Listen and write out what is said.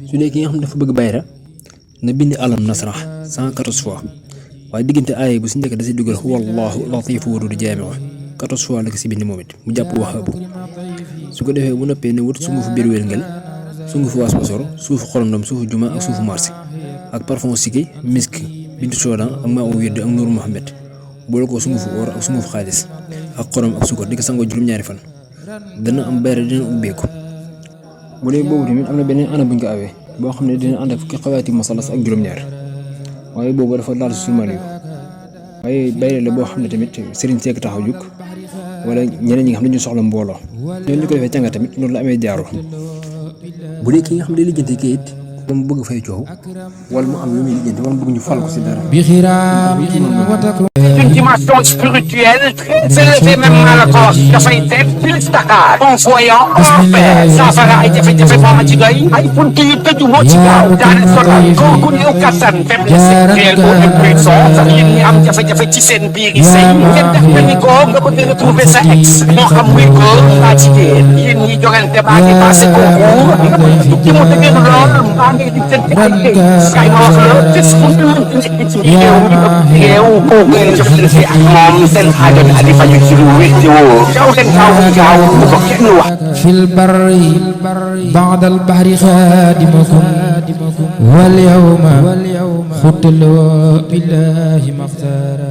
su dee ki nga xam ne dafa bëgg bayra na bind alam nasrah 114 fois waaye diggante aaya bu si njëkk da si dugal huwallahu latifu wadudu jaami'u 14 fois la ko si bind moom it mu jàpp waxabu su ko defee bu noppee ne wut sungufu biir wér-ngel sungufu waas basoro suufu xorondom suufu juma ak suufu marsi ak parfum siki misk bintu sodan ak maa u wird ak nuuru Muhammad boole ko sungufu or ak sungufu xaalis ak xorom ak sukar di ko sangoo juróom-ñaari fan dana am bayra dina ubbeeku. bu dee boobu tamit am na beneen ana buñ ko awee boo xam ne dina ànd ak fukki xawaati masalas ak juróom-ñaar waaye boobu dafa laal si sulmaan yu waaye bayra la boo xam ne tamit Serigne Seck taxaw juk wala ñeneen ñi nga xam ne ñu soxla mbooloo ñooñu ñu ko defee cànga tamit noonu la amee jaaro. bu dee ki nga xam ne day lijjanti kayit ba mu bëgg fay coow wala mu am lu muy lijjanti wala mu bëgg ñu fal ko si dara. Une dimension spirituelle très élevée même maa la ko wax dafay def plus Dakar bon voyant en paix saafara ay jafe-jafe mooma ci doy ay buntu yu tëju moo ci gaaw daaneel sonal kooku néew kattan faiblesse sexuelle ou impuissance sax yéen ñi am jafe-jafe ci seen biir yi sëy ngeen def ni ko nga bëgg retrouver sa ex moo xam muy góor mbaa jigéen yéen ñi jogante baa ngi passé concours nga bëgg tukki mu dëgër lool mbaa ngi di tënk ay kay ma wax la bés bu ñu nekk ci réew mi réew kooku jëflante ak moom seen aajo daal di faju ci lu wér te wóor jaw leen gaaw bu ko kenn wax fil barri ba'da al bahri khadimakum wal yawma khutlu billahi maftara